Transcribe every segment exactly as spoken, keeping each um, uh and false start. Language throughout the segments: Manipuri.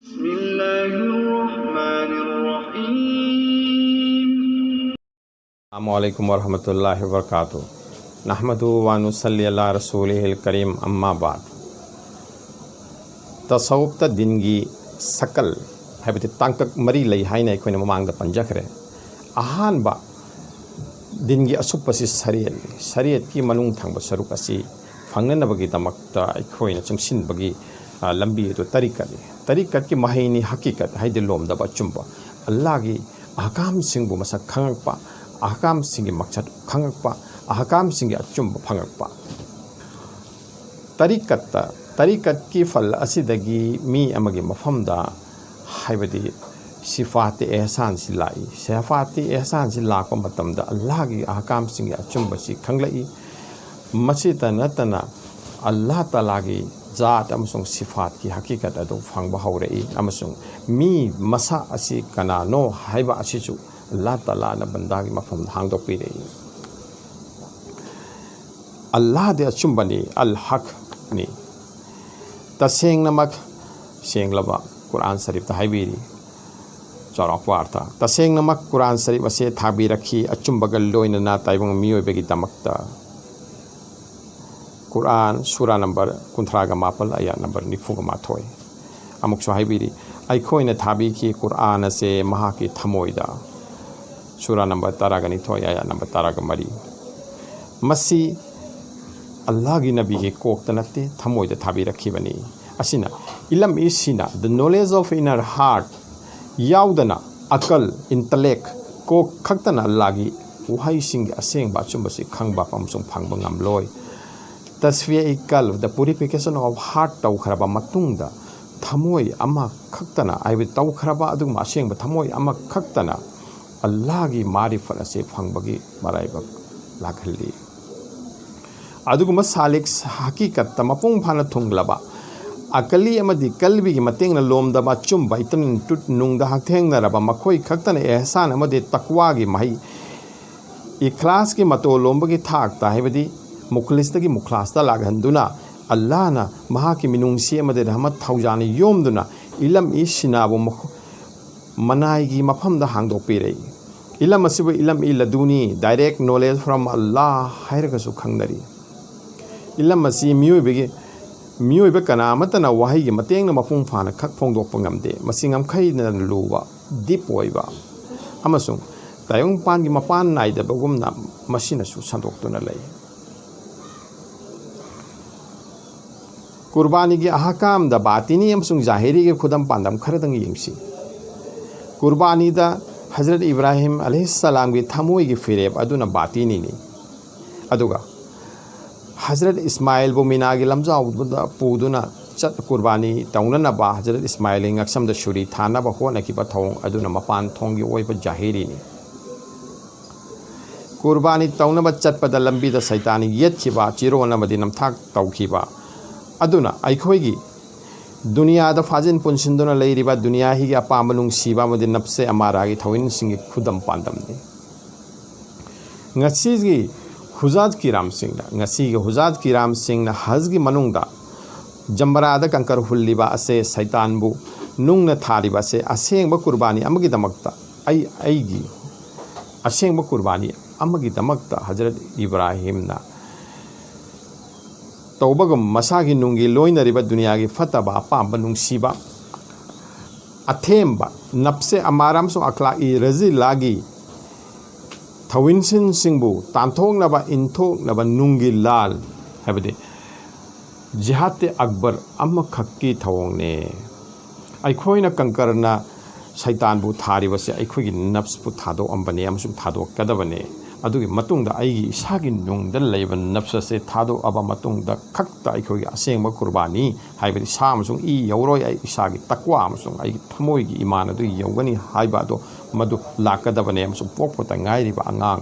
بسم الله الرحمن الرحيم. السلام عليكم ورحمة الله وبركاته. نحمده ونصلي على رسوله الكريم، أما بعد. ꯇꯁꯧꯞꯇ ꯗꯤꯟꯒꯤ ꯁꯀꯜ ꯍꯥꯏꯕꯗꯤ ꯇꯥꯡꯀꯛ ꯃꯔꯤ ꯂꯩ ꯍꯥꯏꯅ ꯑꯩꯈꯣꯏꯅ ꯃꯃꯥꯡꯗ ꯄꯟꯖꯈ꯭ꯔꯦ꯫ ꯑꯍꯥꯟꯕ ꯗꯤꯟꯒꯤ ꯑꯁꯨꯞꯄꯁꯤ ꯁꯔꯤꯌꯠꯅꯤ꯫ ꯁꯔꯤꯌꯠꯀꯤ ꯃꯅꯨꯡ ꯊꯪꯕ ꯁꯔꯨꯛ ꯑꯁꯤ ꯐꯪꯅꯅꯕꯒꯤꯗꯃꯛꯇ ꯑꯩꯈꯣꯏꯅ ꯆꯪꯁꯤꯟꯕꯒꯤ, ꯑ, ꯂꯝꯕꯤ ꯑꯗꯨ ꯇꯔꯤꯀꯠꯅꯤ꯫ ꯇꯔꯤꯀꯠꯀꯤ ꯃꯍꯩꯅꯤ ꯍꯀꯤꯀꯠ ꯍꯥꯏꯗꯤ ꯂꯣꯝꯗꯕ ꯑꯆꯨꯝꯕ꯫ ꯑꯜꯂꯥꯍꯒꯤ ꯑꯍꯀꯥꯝꯁꯤꯡꯕꯨ ꯃꯁꯛ ꯈꯪꯉꯛꯄ, ꯑꯍꯀꯥꯝꯁꯤꯡꯒꯤ ꯃꯛꯁꯠ ꯈꯪꯉꯛꯄ, ꯑꯍꯀꯥꯝꯁꯤꯡꯒꯤ ꯑꯆꯨꯝꯕ ꯐꯪꯉꯛꯄ꯫ ꯇꯔꯤꯀꯠꯇ, ꯇꯔꯤꯀꯠꯀꯤ ꯐꯜ ꯑꯁꯤꯗꯒꯤ ꯃꯤ ꯑꯃꯒꯤ ꯃꯐꯝꯗ ꯍꯥꯏꯕꯗꯤ ꯁꯤꯐꯥꯇꯤ ꯑꯦꯍꯁꯥꯟꯁꯤ ꯂꯥꯛꯏ꯫ ꯁꯤꯐꯥꯇꯤ ꯑꯦꯍꯁꯥꯟꯁꯤ ꯂꯥꯛꯄ ꯃꯇꯝꯗ ꯑꯜꯂꯥꯍꯒꯤ ꯑꯍꯀꯥꯝꯁꯤꯡꯒꯤ ꯑꯆꯨꯝꯕꯁꯤ ꯈꯪꯂꯛꯏ꯫ ꯃꯁꯤꯇ ꯅꯠꯇꯅ ꯑꯜꯂꯥꯍ ꯇꯥꯂꯥꯒꯤ ꯖꯥꯠ ꯑꯃꯁꯨꯡ ꯁꯤꯐꯥꯠꯀꯤ ꯍꯀꯤꯀꯠ ꯑꯗꯨ ꯐꯪꯕ ꯍꯧꯔꯛꯏ ꯑꯃꯁꯨꯡ ꯃꯤ ꯃꯁꯥ ꯑꯁꯤ ꯀꯅꯥꯅꯣ ꯍꯥꯏꯕ ꯑꯁꯤꯁꯨ ꯑꯜꯂꯥꯍ ꯇꯥꯂꯥꯅ ꯕꯟꯗꯥꯒꯤ ꯃꯐꯝꯗ ꯍꯥꯡꯗꯣꯛꯄꯤꯔꯛꯏ꯫ ꯑꯜꯂꯥꯍꯗꯤ ꯑꯆꯨꯝꯕꯅꯤ, ꯑꯜ ꯍꯛꯅꯤ꯫ ꯇꯁꯦꯡꯅꯃꯛ ꯁꯦꯡꯂꯕ ꯀꯨꯔꯥꯟ ꯁꯔꯤꯐꯇ ꯍꯥꯏꯕꯤꯔꯤ꯫ ꯆꯥꯎꯔꯥꯛꯄ ꯑꯥꯔꯊ: ꯇꯁꯦꯡꯅꯃꯛ ꯀꯨꯔꯥꯟ ꯁꯔꯤꯐ ꯑꯁꯤ ꯊꯥꯕꯤꯔꯛꯈꯤ ꯑꯆꯨꯝꯕꯒ ꯂꯣꯏꯅꯅ ꯇꯥꯏꯕꯪ ꯃꯤꯑꯣꯏꯕꯒꯤꯗꯃꯛꯇ꯫ ꯀꯨꯔꯥꯟ, ꯁꯨꯔꯥ ꯅꯝꯕꯔ ꯀꯨꯟꯊ꯭ꯔꯥꯒ ꯃꯥꯄꯜ, ꯑꯌꯥꯠ ꯅꯝꯕꯔ ꯅꯤꯐꯨꯒ ꯃꯥꯊꯣꯏ꯫ ꯑꯃꯨꯛꯁꯨ ꯍꯥꯏꯕꯤꯔꯤ, ꯑꯩꯈꯣꯏꯅ ꯊꯥꯕꯤꯈꯤ ꯀꯨꯔꯥꯟ ꯑꯁꯦ ꯃꯍꯥꯛꯀꯤ ꯊꯃꯣꯏꯗ꯫ ꯁꯨꯔꯥ ꯅꯝꯕꯔ ꯇꯔꯥꯒ ꯅꯤꯊꯣꯏ, ꯑꯌꯥꯠ ꯅꯝꯕꯔ ꯇꯔꯥꯒ ꯃꯔꯤ꯫ ꯃꯁꯤ ꯑꯜꯂꯥꯍꯒꯤ ꯅꯕꯤꯒꯤ ꯀꯣꯛꯇ ꯅꯠꯇꯦ, ꯊꯃꯣꯏꯗ ꯊꯥꯕꯤꯔꯛꯈꯤꯕꯅꯤ꯫ ꯑꯁꯤꯅ ꯏꯂꯝ ꯏꯁꯤꯅ, the knowledge of inner heart, ꯌꯥꯎꯗꯅ ꯑꯀꯜ, intellect, ꯀꯣꯛ ꯈꯛꯇꯅ ꯑꯜꯂꯥꯍꯒꯤ ꯋꯥꯍꯩꯁꯤꯡꯒꯤ ꯑꯁꯦꯡꯕ ꯑꯆꯨꯝꯕꯁꯤ ꯈꯪꯕ ꯑꯃꯁꯨꯡ ꯐꯪꯕ ꯉꯝꯂꯣꯏ꯫ ꯇꯁꯐꯤꯌꯥ E ꯀꯜꯕ, the purification of heart, ꯇꯧꯈ꯭ꯔꯕ ꯃꯇꯨꯡꯗ ꯊꯃꯣꯏ ꯑꯃꯈꯛꯇꯅ, ꯍꯥꯏꯕꯗꯤ ꯇꯧꯈ꯭ꯔꯕ ꯑꯗꯨꯒꯨꯝꯕ ꯑꯁꯦꯡꯕ ꯊꯃꯣꯏ ꯑꯃꯈꯛꯇꯅ ꯑꯜꯂꯥꯍꯒꯤ ꯃꯥꯔꯤꯐꯠ ꯑꯁꯤ ꯐꯪꯕꯒꯤ ꯃꯔꯥꯏꯕꯛ ꯂꯥꯛꯍꯜꯂꯤ꯫ ꯑꯗꯨꯒꯨꯝꯕ ꯁꯥꯂꯤꯛ ꯍꯀꯤꯀꯠꯇ ꯃꯄꯨꯡ ꯐꯥꯅ ꯊꯨꯡꯂꯕ, ꯑꯀꯂꯤ ꯑꯃꯗꯤ ꯀꯜꯕꯤꯒꯤ ꯃꯇꯦꯡꯅ ꯂꯣꯝꯗꯕ ꯑꯆꯨꯝꯕ ꯏꯇꯟ ꯇꯨꯠ ꯅꯨꯡꯗ ꯍꯛꯊꯦꯡꯅꯔꯕ ꯃꯈꯣꯏ ꯈꯛꯇꯅ ꯑꯦꯍꯁꯥꯟ ꯑꯃꯗꯤ ꯇꯛꯋꯥꯒꯤ ꯃꯍꯩ, ꯏꯈ꯭ꯂꯥꯁꯀꯤ ꯃꯇꯣ ꯂꯣꯝꯕꯒꯤ ꯊꯥꯛꯇ, ꯍꯥꯏꯕꯗꯤ ꯃꯨꯈꯂꯤꯁꯇꯒꯤ ꯃꯨꯈ꯭ꯂꯥꯁꯇ ꯂꯥꯛꯍꯟꯗꯨꯅ, ꯑꯜꯂꯥꯍꯅ ꯃꯍꯥꯛꯀꯤ ꯃꯤꯅꯨꯡꯁꯤ ꯑꯃꯗꯤ ꯔꯍꯃꯠ ꯊꯧꯖꯥꯜꯅ ꯌꯣꯝꯗꯨꯅ ꯏꯂꯝ ꯏ ꯁꯤꯅꯥꯕꯨ ꯃꯈꯣ-, ꯃꯅꯥꯏꯒꯤ ꯃꯐꯝꯗ ꯍꯥꯡꯗꯣꯛꯄꯤꯔꯦ꯫ ꯏꯂꯝ ꯑꯁꯤꯕꯨ ꯏꯂꯝ E ꯂꯗꯨꯅꯤ, direct knowledge from Allah ꯍꯥꯏꯔꯒꯁꯨ ꯈꯪꯅꯔꯤ꯫ ꯏꯂꯝ ꯑꯁꯤ ꯃꯤꯑꯣꯏꯕꯒꯤ, ꯃꯤꯑꯣꯏꯕ ꯀꯅꯥ ꯑꯃꯠꯇꯅ ꯋꯥꯍꯩꯒꯤ ꯃꯇꯦꯡꯅ ꯃꯄꯨꯡ ꯐꯥꯅ ꯈꯛ ꯐꯣꯡꯗꯣꯛꯄ ꯉꯝꯗꯦ꯫ ꯃꯁꯤ ꯉꯝꯈꯩꯅ ꯂꯨꯕ, deep ꯑꯣꯏꯕ ꯑꯃꯁꯨꯡ ꯇꯥꯏꯕꯪꯄꯥꯟꯒꯤ ꯃꯄꯥꯟ ꯅꯥꯏꯗꯕꯒꯨꯝꯅ ꯃꯁꯤꯅꯁꯨ ꯁꯟꯗꯣꯛꯇꯨꯅ ꯂꯩ꯫ ꯀꯨꯔꯕꯥꯅꯤꯒꯤ ꯑꯍꯀꯥꯝꯗ ꯕꯥꯇꯤꯅꯤ ꯑꯃꯁꯨꯡ ꯖꯥꯍꯤꯔꯤꯒꯤ ꯈꯨꯗꯝ ꯄꯥꯟꯗꯝ ꯈꯔꯗꯪ ꯌꯦꯡꯁꯤ꯫ ꯀꯨꯔꯕꯥꯅꯤꯗ ꯍꯖꯔꯠ ꯏꯕ꯭ꯔꯥꯍꯤꯝ ꯑꯂꯩꯍꯤꯁꯁꯂꯥꯝꯒꯤ ꯊꯃꯣꯏꯒꯤ ꯐꯤꯔꯦꯞ ꯑꯗꯨꯅ ꯕꯥꯇꯤꯅꯤꯅꯤ꯫ ꯑꯗꯨꯒ ꯍꯖꯔꯠ ꯏꯁꯃꯥꯏꯜꯕꯨ ꯃꯤꯅꯥꯒꯤ ꯂꯝꯖꯥꯎꯗꯨꯗ ꯄꯨꯗꯨꯅ ꯆꯠ ꯀꯨꯔꯕꯥꯅꯤ ꯇꯧꯅꯅꯕ ꯍꯖꯔꯠ ꯏꯁꯃꯥꯏꯜꯒꯤ ꯉꯛꯁꯝꯗ ꯁꯨꯔꯤ ꯊꯥꯅꯕ ꯍꯣꯠꯅꯈꯤꯕ ꯊꯧꯑꯣꯡ ꯑꯗꯨꯅ ꯃꯄꯥꯟ ꯊꯣꯡꯒꯤ ꯑꯣꯏꯕ ꯖꯥꯍꯤꯔꯤꯅꯤ꯫ ꯀꯨꯔꯕꯥꯅꯤ ꯇꯧꯅꯕ ꯆꯠꯄꯗ ꯂꯝꯕꯤꯗ ꯁꯩꯇꯥꯟꯅ ꯌꯦꯠꯈꯤꯕ, ꯆꯤꯔꯣꯟ ꯑꯃꯗꯤ ꯅꯝꯊꯥꯛ ꯇꯧꯈꯤꯕ ꯑꯗꯨꯅ ꯑꯩꯈꯣꯏꯒꯤ ꯗꯨꯅꯤꯌꯥꯗ ꯐꯥꯖꯤꯟ ꯄꯨꯟꯁꯤꯟꯗꯨꯅ ꯂꯩꯔꯤꯕ ꯗꯨꯅꯤꯌꯥꯒꯤ ꯑꯄꯥꯝꯕ ꯅꯨꯡꯁꯤꯕ ꯑꯃꯗꯤ ꯅꯞꯁꯦ ꯑꯃꯥꯔꯥꯒꯤ ꯊꯧꯑꯣꯏꯟꯁꯤꯡꯒꯤ ꯈꯨꯗꯝ ꯄꯥꯟꯗꯝꯅꯤ꯫ ꯉꯁꯤꯒꯤ ꯍꯨꯖꯥꯠ ꯀꯤꯔꯥꯝꯁꯤꯡꯅ, ꯉꯁꯤꯒꯤ ꯍꯨꯖꯥꯠ ꯀꯤꯔꯥꯝꯁꯤꯡꯅ ꯍꯖꯒꯤ ꯃꯅꯨꯡꯗ ꯖꯝꯕꯔꯥꯗ ꯀꯪꯀꯔ ꯍꯨꯜꯂꯤꯕ ꯑꯁꯦ ꯁꯩꯇꯥꯟꯕꯨ ꯅꯨꯡꯅ ꯊꯥꯔꯤꯕ ꯑꯁꯦ ꯑꯁꯦꯡꯕ ꯀꯨꯔꯕꯥꯅꯤ ꯑꯃꯒꯤꯗꯃꯛꯇ ꯑꯩ, ꯑꯩꯒꯤ ꯑꯁꯦꯡꯕ ꯀꯨꯔꯕꯥꯅꯤ ꯑꯃꯒꯤꯗꯃꯛꯇ ꯍꯖꯔꯠ ꯏꯕ꯭ꯔꯥꯍꯤꯝꯅ ꯇꯧꯕꯒꯨꯝ ꯃꯁꯥꯒꯤ ꯅꯨꯡꯒꯤ ꯂꯣꯏꯅꯔꯤꯕ ꯗꯨꯅꯤꯌꯥꯒꯤ ꯐꯠꯇꯕ ꯑꯄꯥꯝꯕ ꯅꯨꯡꯁꯤꯕ ꯑꯊꯦꯝꯕ ꯅꯞꯁꯦ ꯑꯃꯥꯔꯥ ꯑꯃꯁꯨꯡ ꯑꯈ꯭ꯂꯥꯛ ꯏ ꯔꯖꯤꯂꯥꯒꯤ ꯊꯧꯏꯟꯁꯤꯟꯁꯤꯡꯕꯨ ꯇꯥꯟꯊꯣꯛꯅꯕ ꯏꯟꯊꯣꯛꯅꯕ ꯅꯨꯡꯒꯤ ꯂꯥꯜ ꯍꯥꯏꯕꯗꯤ ꯖꯤꯍꯥꯗ ꯑꯛꯕꯔ ꯑꯃꯈꯛꯀꯤ ꯊꯧꯑꯣꯡꯅꯦ꯫ ꯑꯩꯈꯣꯏꯅ ꯀꯪꯀꯔꯅ ꯁꯩꯇꯥꯟꯕꯨ ꯊꯥꯔꯤꯕꯁꯦ ꯑꯩꯈꯣꯏꯒꯤ ꯅꯞꯁꯄꯨ ꯊꯥꯗꯣꯛꯑꯝꯕꯅꯦ ꯑꯃꯁꯨꯡ ꯊꯥꯗꯣꯛꯀꯗꯕꯅꯦ꯫ ꯑꯗꯨꯒꯤ ꯃꯇꯨꯡꯗ ꯑꯩꯒꯤ ꯏꯁꯥꯒꯤ ꯅꯨꯡꯗ ꯂꯩꯕ ꯅꯞꯁ ꯑꯁꯦ ꯊꯥꯗꯣꯛꯑꯕ ꯃꯇꯨꯡꯗ ꯈꯛꯇ ꯑꯩꯈꯣꯏꯒꯤ ꯑꯁꯦꯡꯕ ꯀꯨꯔꯕꯥꯅꯤ ꯍꯥꯏꯕꯗꯤ ꯁꯥ ꯑꯃꯁꯨꯡ ꯏ ꯌꯧꯔꯣꯏ꯫ ꯑꯩ ꯏꯁꯥꯒꯤ ꯇꯛꯋꯥ ꯑꯃꯁꯨꯡ ꯑꯩꯒꯤ ꯊꯃꯣꯏꯒꯤ ꯏꯃꯥꯟ ꯑꯗꯨ ꯌꯧꯒꯅꯤ ꯍꯥꯏꯕ ꯑꯗꯣ ꯃꯗꯨ ꯂꯥꯛꯀꯗꯕꯅꯦ꯫ ꯑꯃꯁꯨꯡ ꯄꯣꯛꯄꯇ ꯉꯥꯏꯔꯤꯕ ꯑꯉꯥꯡ,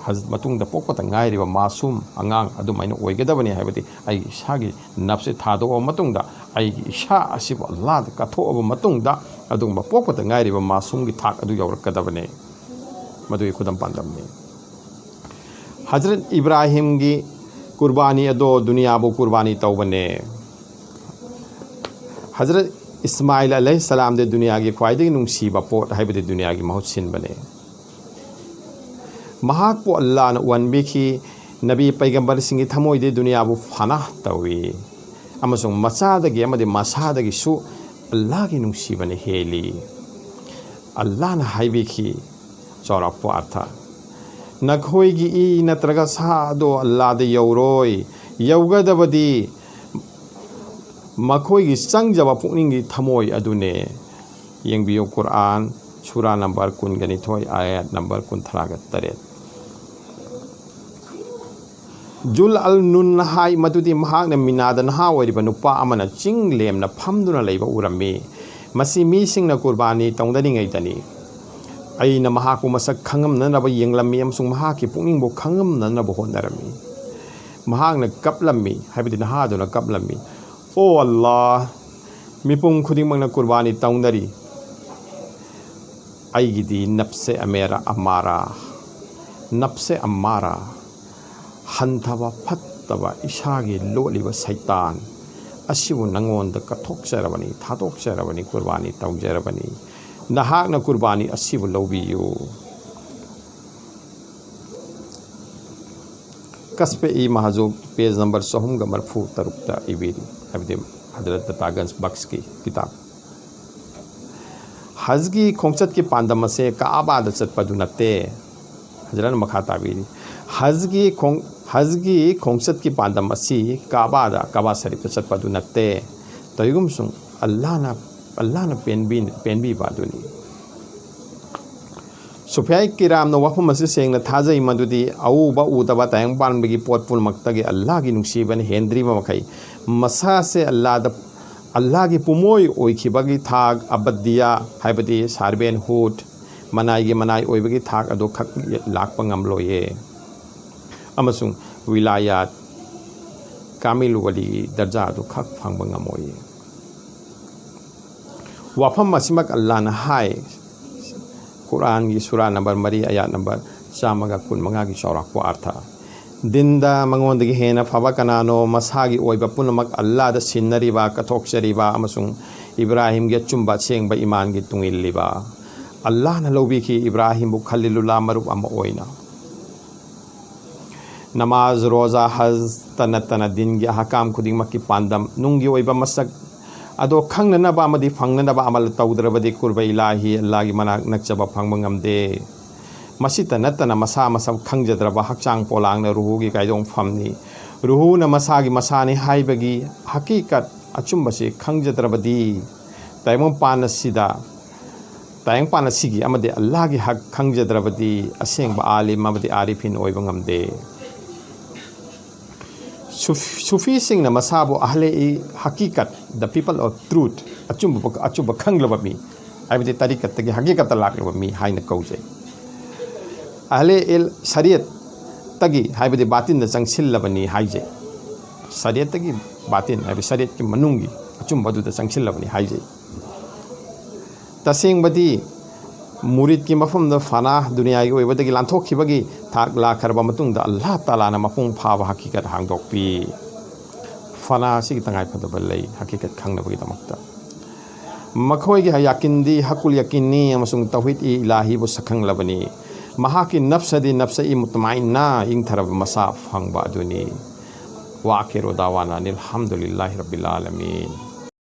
ꯍꯖ-, ꯃꯇꯨꯡꯗ ꯄꯣꯛꯄꯇ ꯉꯥꯏꯔꯤꯕ ꯃꯥꯁꯨꯝ ꯑꯉꯥꯡ ꯑꯗꯨꯃꯥꯏꯅ ꯑꯣꯏꯒꯗꯕꯅꯤ ꯍꯥꯏꯕꯗꯤ ꯑꯩꯒꯤ ꯏꯁꯥꯒꯤ ꯅꯞꯁꯦ ꯊꯥꯗꯣꯛꯑꯕ ꯃꯇꯨꯡꯗ, ꯑꯩꯒꯤ ꯏꯁꯥ ꯑꯁꯤꯕꯨ ꯑꯜꯂꯥꯍꯗ ꯀꯠꯊꯣꯛꯑꯕ ꯃꯇꯨꯡꯗ, ꯑꯗꯨꯒꯨꯝꯕ ꯄꯣꯛꯄꯇ ꯉꯥꯏꯔꯤꯕ ꯃꯥꯁꯨꯝꯒꯤ ꯊꯥꯛ ꯑꯗꯨ ꯌꯧꯔꯛꯀꯗꯕꯅꯦ꯫ ꯃꯗꯨꯒꯤ ꯈꯨꯗꯝ ꯄꯥꯟꯗꯝꯅꯤ꯫ ꯍꯖꯔꯠ ꯏꯕ꯭ꯔꯥꯍꯤꯝꯒꯤ ꯀꯨꯔꯕꯥꯅꯤ ꯑꯗꯣ ꯗꯨꯅꯤꯌꯥꯕꯨ ꯀꯨꯔꯕꯥꯅꯤ ꯇꯧꯕꯅꯦ꯫ ꯍꯖꯔꯠ ꯏꯁꯃꯥꯏꯜ ꯑꯂꯩꯍꯤꯁꯁꯂꯥꯝꯗꯤ ꯗꯨꯅꯤꯌꯥꯒꯤ ꯈ꯭ꯋꯥꯏꯗꯒꯤ ꯅꯨꯡꯁꯤꯕ ꯄꯣꯠ ꯍꯥꯏꯕꯗꯤ ꯗꯨꯅꯤꯌꯥꯒꯤ ꯃꯍꯨꯠ ꯁꯤꯟꯕꯅꯤ꯫ ꯃꯍꯥꯛꯄꯨ ꯑꯜꯂꯥꯅ ꯎꯍꯟꯕꯤꯈꯤ꯫ ꯅꯕꯤ ꯄꯩꯒꯝꯕꯔꯁꯤꯡꯒꯤ ꯊꯃꯣꯏꯗꯤ ꯗꯨꯅꯤꯌꯥꯕꯨ ꯐꯅꯥ ꯇꯧꯏ ꯑꯃꯁꯨꯡ ꯃꯆꯥꯗꯒꯤ ꯑꯃꯗꯤ ꯃꯁꯥꯗꯒꯤꯁꯨ ꯑꯜꯂꯥꯒꯤ ꯅꯨꯡꯁꯤꯕꯅ ꯍꯦꯜꯂꯤ꯫ ꯑꯜꯂꯥꯅ ꯍꯥꯏꯕꯤꯈꯤ, ꯆꯥꯎꯔꯥꯛꯄ ꯑꯔꯊ, ꯅꯈꯣꯏꯒꯤ ꯏ ꯅꯠꯇ꯭ꯔꯒ ꯁꯥ ꯑꯗꯣ ꯑꯜꯂꯥꯗ ꯌꯧꯔꯣꯏ꯫ ꯌꯧꯒꯗꯕꯗꯤ ꯃꯈꯣꯏꯒꯤ ꯆꯪꯖꯕ ꯄꯨꯛꯅꯤꯡꯒꯤ ꯊꯃꯣꯏ ꯑꯗꯨꯅꯦ꯫ ꯌꯦꯡꯕꯤꯌꯨ, ꯀꯨꯔꯑꯥꯟ, ꯁꯨꯔꯥ ꯅꯝꯕꯔ ꯀꯨꯟꯒ ꯅꯤꯊꯣꯏ, ꯑꯥꯌꯥꯠ ꯅꯝꯕꯔ ꯀꯨꯟꯊ꯭ꯔꯥꯒ ꯇꯔꯦꯠ꯫ ꯖꯨꯜ ꯑꯜ ꯅꯨꯟ ꯍꯥꯏ ꯃꯗꯨꯗꯤ ꯃꯍꯥꯛꯅ ꯃꯤꯅꯥꯗ ꯅꯍꯥ ꯑꯣꯏꯔꯤꯕ ꯅꯨꯄꯥ ꯑꯃꯅ ꯆꯤꯡ ꯂꯦꯝꯅ ꯐꯝꯗꯨꯅ ꯂꯩꯕ ꯎꯔꯝꯃꯤ꯫ ꯃꯁꯤ ꯃꯤꯁꯤꯡꯅ ꯀꯨꯔꯕꯥꯅꯤ ꯇꯧꯅꯔꯤꯉꯩꯗꯅꯤ꯫ ꯑꯩꯅ ꯃꯍꯥꯛꯄꯨ ꯃꯁꯛ ꯈꯪꯉꯝꯅꯅꯕ ꯌꯦꯡꯂꯝꯃꯤ ꯑꯃꯁꯨꯡ ꯃꯍꯥꯛꯀꯤ ꯄꯨꯛꯅꯤꯡꯕꯨ ꯈꯪꯉꯝꯅꯅꯕ ꯍꯣꯠꯅꯔꯝꯃꯤ꯫ ꯃꯍꯥꯛꯅ ꯀꯞꯂꯝꯃꯤ, ꯍꯥꯏꯕꯗꯤ ꯅꯍꯥꯗꯨꯅ ꯀꯞꯂꯝꯃꯤ, "ꯑꯣ ꯑꯜꯂꯥꯍ, ꯃꯤꯄꯨꯝ ꯈꯨꯗꯤꯡꯃꯛꯅ ꯀꯨꯔꯕꯥꯅꯤ ꯇꯧꯅꯔꯤ꯫ ꯑꯩꯒꯤꯗꯤ ꯅꯞꯁꯦ ꯑꯃꯦꯔꯥ ꯑꯃꯥꯔꯥ, ꯅꯞꯁꯦ ꯑꯃꯥꯔꯥ, ꯍꯟꯊꯕ ꯐꯠꯇꯕ ꯏꯁꯥꯒꯤ ꯂꯣꯠꯂꯤꯕ ꯁꯩꯇꯥꯟ ꯑꯁꯤꯕꯨ ꯅꯉꯣꯟꯗ ꯀꯠꯊꯣꯛꯆꯔꯕꯅꯤ, ꯊꯥꯗꯣꯛꯆꯔꯕꯅꯤ, ꯀꯨꯔꯕꯥꯅꯤ ꯇꯧꯖꯔꯕꯅꯤ꯫ ꯅꯍꯥꯛꯅ ꯀꯨꯔꯕꯥꯅꯤ ꯑꯁꯤꯕꯨ ꯂꯧꯕꯤꯌꯨ"꯫ ꯀꯁꯄꯦ ꯏ ꯃꯍꯖꯨꯕ, ꯄꯦꯖ ꯅꯝꯕꯔ ꯆꯍꯨꯝꯒ ꯃꯔꯤꯐꯨ ꯇꯔꯨꯛꯇ ꯏꯕꯤꯔꯤ, ꯍꯥꯏꯕꯗꯤ ꯍꯖꯔꯠ ꯇꯇꯥꯒꯟꯖ ꯕꯛꯁꯀꯤ ꯀꯤꯇꯥꯕ꯫ ꯍꯖꯒꯤ ꯈꯣꯡꯆꯠꯀꯤ ꯄꯥꯟꯗꯝ ꯑꯁꯦ ꯀꯥꯕꯥꯗ ꯆꯠꯄꯗꯨ ꯅꯠꯇꯦ꯫ ꯍꯖꯔꯠꯅ ꯃꯈꯥ ꯇꯥꯕꯤꯔꯤ, "ꯍꯖꯒꯤ ꯈꯣꯡ-, ꯍꯖꯒꯤ ꯈꯣꯡꯆꯠꯀꯤ ꯄꯥꯟꯗꯝ ꯑꯁꯤ ꯀꯥꯕꯥꯗ, ꯀꯥꯕꯥ ꯁꯔꯤꯐꯇ ꯆꯠꯄꯗꯨ ꯅꯠꯇꯦ꯫ ꯇꯧꯏꯒꯨꯝꯁꯨꯡ ꯑꯜꯂꯥꯍꯅ, ꯑꯜꯂꯥꯍꯅ ꯄꯦꯟꯕꯤ-, ꯄꯦꯟꯕꯤꯕ ꯑꯗꯨꯅꯤ"꯫ ꯁꯨꯐꯤꯌꯥꯏ ꯀꯤꯔꯥꯝꯅ ꯋꯥꯐꯝ ꯑꯁꯤ ꯁꯦꯡꯅ ꯊꯥꯖꯩ, ꯃꯗꯨꯗꯤ ꯑꯎꯕ ꯎꯗꯕ ꯇꯥꯏꯕꯪ ꯄꯥꯟꯕꯒꯤ ꯄꯣꯠ ꯄꯨꯝꯅꯃꯛꯇꯒꯤ ꯑꯜꯂꯥꯍꯒꯤ ꯅꯨꯡꯁꯤꯕꯅ ꯍꯦꯟꯗ꯭ꯔꯤꯕ ꯃꯈꯩ, ꯃꯁꯥꯁꯦ ꯑꯜꯂꯥꯍꯗ, ꯑꯜꯂꯥꯍꯒꯤ ꯄꯨꯃꯣꯏ ꯑꯣꯏꯈꯤꯕꯒꯤ ꯊꯥꯛ ꯑꯕꯗꯤꯌꯥ, ꯍꯥꯏꯕꯗꯤ ꯁꯥꯔꯕꯦꯟꯍꯨꯗ, ꯃꯅꯥꯏꯒꯤ ꯃꯅꯥꯏ ꯑꯣꯏꯕꯒꯤ ꯊꯥꯛ ꯑꯗꯨ ꯈꯛ ꯂꯥꯛꯄ ꯉꯝꯂꯣꯏꯌꯦ꯫ ꯑꯃꯁꯨꯡ ꯋꯤꯂꯥꯌꯥꯠ, ꯀꯥꯃꯤꯜ ꯋꯥꯂꯤꯒꯤ ꯗꯔꯖꯥ ꯑꯗꯨ ꯈꯛ ꯐꯪꯕ ꯉꯝꯃꯣꯏꯌꯦ꯫ ꯋꯥꯐꯝ ꯑꯁꯤꯃꯛ ꯑꯜꯂꯥꯍꯅ ꯍꯥꯏ, ꯀꯨꯔꯥꯟꯒꯤ ꯁꯨꯔꯥ ꯅꯝꯕꯔ ꯃꯔꯤ, ꯑꯌꯥꯠ ꯅꯝꯕꯔ ꯆꯥꯝꯃꯒ ꯀꯨꯟꯃꯉꯥꯒꯤ ꯆꯥꯎꯔꯥꯛꯄ ꯑꯔꯊ꯫ ꯗꯤꯟꯗ ꯃꯉꯣꯟꯗꯒꯤ ꯍꯦꯟꯅ ꯐꯕ ꯀꯅꯥꯅꯣ? ꯃꯁꯥꯒꯤ ꯑꯣꯏꯕ ꯄꯨꯝꯅꯃꯛ ꯑꯜꯂꯥꯍꯗ ꯁꯤꯟꯅꯔꯤꯕ, ꯀꯠꯊꯣꯛꯆꯔꯤꯕ ꯑꯃꯁꯨꯡ ꯏꯕ꯭ꯔꯥꯍꯤꯝꯒꯤ ꯑꯆꯨꯝꯕ ꯑꯁꯦꯡꯕ ꯏꯃꯥꯟꯒꯤ ꯇꯨꯡꯏꯜꯂꯤꯕ꯫ ꯑꯜꯂꯥꯍꯅ ꯂꯧꯕꯤꯈꯤ ꯏꯕ꯭ꯔꯥꯍꯤꯝꯕꯨ ꯈꯂꯤꯂꯨꯜꯂꯥ ꯃꯔꯨꯞ ꯑꯃ ꯑꯣꯏꯅ꯫ ꯅꯃꯥꯖ, ꯔꯣꯖꯥ, ꯍꯖꯇ ꯅꯠꯇꯅ ꯗꯤꯟꯒꯤ ꯑꯍꯀꯥꯝ ꯈꯨꯗꯤꯡꯃꯛꯀꯤ ꯄꯥꯟꯗꯝ, ꯅꯨꯡꯒꯤ ꯑꯣꯏꯕ ꯃꯁꯛ ꯑꯗꯣ ꯈꯪꯅꯅꯕ ꯑꯃꯗꯤ ꯐꯪꯅꯅꯕ ꯑꯃꯜ ꯇꯧꯗ꯭ꯔꯕꯗꯤ ꯀꯨꯔꯕ ꯏꯂꯥꯍꯤ, ꯑꯜꯂꯥꯍꯒꯤ ꯃꯅꯥꯛ ꯅꯛꯆꯕ ꯐꯪꯕ ꯉꯝꯗꯦ꯫ ꯃꯁꯤꯇ ꯅꯠꯇꯅ ꯃꯁꯥ ꯃꯁꯛ ꯈꯪꯖꯗ꯭ꯔꯕ ꯍꯛꯆꯥꯡ ꯄꯣꯂꯥꯡꯅ ꯔꯨꯍꯨꯒꯤ ꯀꯥꯏꯗꯣꯡꯐꯝꯅꯤ꯫ ꯔꯨꯍꯨꯅ ꯃꯁꯥꯒꯤ ꯃꯁꯥꯅꯤ ꯍꯥꯏꯕꯒꯤ ꯍꯀꯤꯀꯠ ꯑꯆꯨꯝꯕꯁꯤ ꯈꯪꯖꯗ꯭ꯔꯕꯗꯤ ꯇꯥꯏꯕꯪꯄꯥꯟ ꯑꯁꯤꯗ, ꯇꯥꯏꯕꯪꯄꯥꯟ ꯑꯁꯤꯒꯤ ꯑꯃꯗꯤ ꯑꯜꯂꯥꯍꯒꯤ ꯍꯛ ꯈꯪꯖꯗ꯭ꯔꯕꯗꯤ ꯑꯁꯦꯡꯕ ꯑꯥꯂꯤꯝ ꯑꯃꯗꯤ ꯑꯥꯔꯤꯐꯤꯟ ꯑꯣꯏꯕ ꯉꯝꯗꯦ꯫ ꯁꯨꯐ-, ꯁꯨꯐꯤꯁꯤꯡꯅ ꯃꯁꯥꯕꯨ ꯑꯍꯂꯦ E ꯍꯀꯤꯀꯠ, the people of truth, ꯑꯆꯨꯝꯕ, ꯑꯆꯨꯝꯕ ꯈꯪꯂꯕ ꯃꯤ, ꯍꯥꯏꯕꯗꯤ ꯇꯥꯔꯤꯀꯠꯇꯒꯤ ꯍꯀꯤꯀꯠꯇ ꯂꯥꯛꯂꯕ ꯃꯤ ꯍꯥꯏꯅ ꯀꯧꯖꯩ꯫ ꯑꯍꯂꯦ ꯏꯜ ꯁꯔꯤꯌꯠꯇꯒꯤ, ꯍꯥꯏꯕꯗꯤ ꯕꯥꯇꯤꯟꯗ ꯆꯪꯁꯤꯜꯂꯕꯅꯤ ꯍꯥꯏꯖꯩ꯫ ꯁꯔꯤꯌꯠꯇꯒꯤ ꯕꯥꯇꯤꯟ, ꯍꯥꯏꯕꯗꯤ ꯁꯔꯤꯌꯠꯀꯤ ꯃꯅꯨꯡꯒꯤ ꯑꯆꯨꯝꯕ ꯑꯗꯨꯗ ꯆꯪꯁꯤꯜꯂꯕꯅꯤ ꯍꯥꯏꯖꯩ꯫ ꯇꯁꯦꯡꯕꯗꯤ ꯃꯨꯔꯤꯗꯀꯤ ꯃꯐꯝꯗ ꯐꯅꯥ, ꯗꯨꯅꯤꯌꯥꯒꯤ ꯑꯣꯏꯕꯗꯒꯤ ꯂꯥꯟꯊꯣꯛꯈꯤꯕꯒꯤ ꯊꯥꯛ ꯂꯥꯛꯈ꯭ꯔꯕ ꯃꯇꯨꯡꯗ ꯑꯜꯂꯥꯍ ꯇꯥꯂꯥꯅ ꯃꯄꯨꯡ ꯐꯥꯕ ꯍꯀꯤꯀꯠ ꯍꯥꯡꯗꯣꯛꯄꯤ꯫ ꯐꯅꯥ ꯑꯁꯤꯒꯤ ꯇꯉꯥꯏꯐꯗꯕ ꯂꯩ ꯍꯀꯤꯀꯠ ꯈꯪꯅꯕꯒꯤꯗꯃꯛꯇ꯫ ꯃꯈꯣꯏꯒꯤ ꯌꯥꯀꯤꯟꯗꯤ ꯍꯛꯀꯨꯜ ꯌꯥꯀꯤꯟꯅꯤ ꯑꯃꯁꯨꯡ ꯇꯧꯍꯤꯗ ꯏ ꯏꯂꯥꯍꯤꯕꯨ ꯁꯛꯈꯪꯂꯕꯅꯤ꯫ ꯃꯍꯥꯛꯀꯤ ꯅꯐꯁꯗꯤ ꯅꯐꯁ ꯏ ꯃꯨꯇꯃꯥꯏꯟꯅꯥ, ꯏꯪꯊꯔꯕ ꯃꯁꯥ ꯐꯪꯕ ꯑꯗꯨꯅꯤ꯫ ꯋꯥ ꯑꯈꯤꯔꯨ ꯗꯥꯋꯥꯅꯥ ꯑꯅꯤꯜ ꯍꯝꯗꯨꯂꯤꯜꯂꯥꯍꯤ ꯔꯕꯤꯜ ꯑꯥꯂꯃꯤꯟ꯫